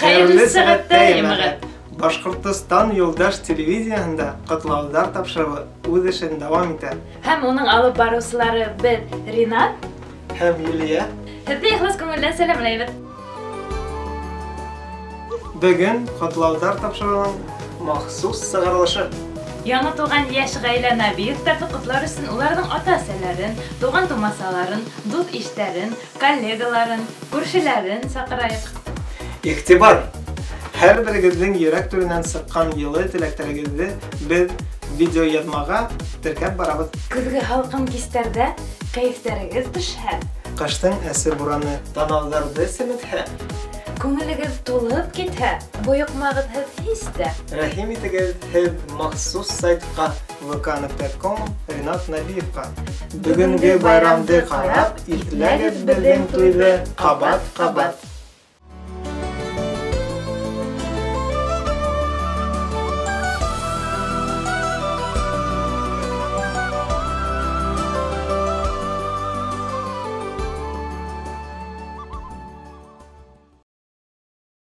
Хәйерле сәғәттә, йәмәғәт! Башҡортостан юлдаш телевидениеһында ҡотлауҙар тапшырыуы үҙ эшен дауам итә. Һәм уның алып барыусылары беҙ, Ринат һәм Юлия. Һеҙҙе ихлас күңелдән сәләмләйбеҙ. Бөгөн ҡотлауҙар тапшырыуының махсус сығарылышы. Яңы туған йәш ғаилә Набиевтарҙы ҡотлар өсөн уларҙың ата-әсәләрен, туған-тумасаларын, дуҫ-иштәрен, коллегаларын, күршеләрен саҡырайыҡ. Иғтибар! Һәр берегеҙҙең йөрәк түренән сыҡҡан йылы теләктәрегеҙҙе беҙ видеояҙмаға теркәп барабыҙ. Көҙгө һалҡын кистәрҙә кәйефтәрегеҙ төшһә, Ҡыштың әсе бураны танауҙарҙы семетһә, күңелегеҙ тулып китһә, бойоҡмағыҙ һеҙ һис тә. Рәхим итегеҙ һеҙ махсус сайтҡа vk.com Ринат Набиевҡа. Бөгөнгө байрамды ҡарап, иҫләгеҙ беҙҙең туйҙы ҡабат-ҡабат.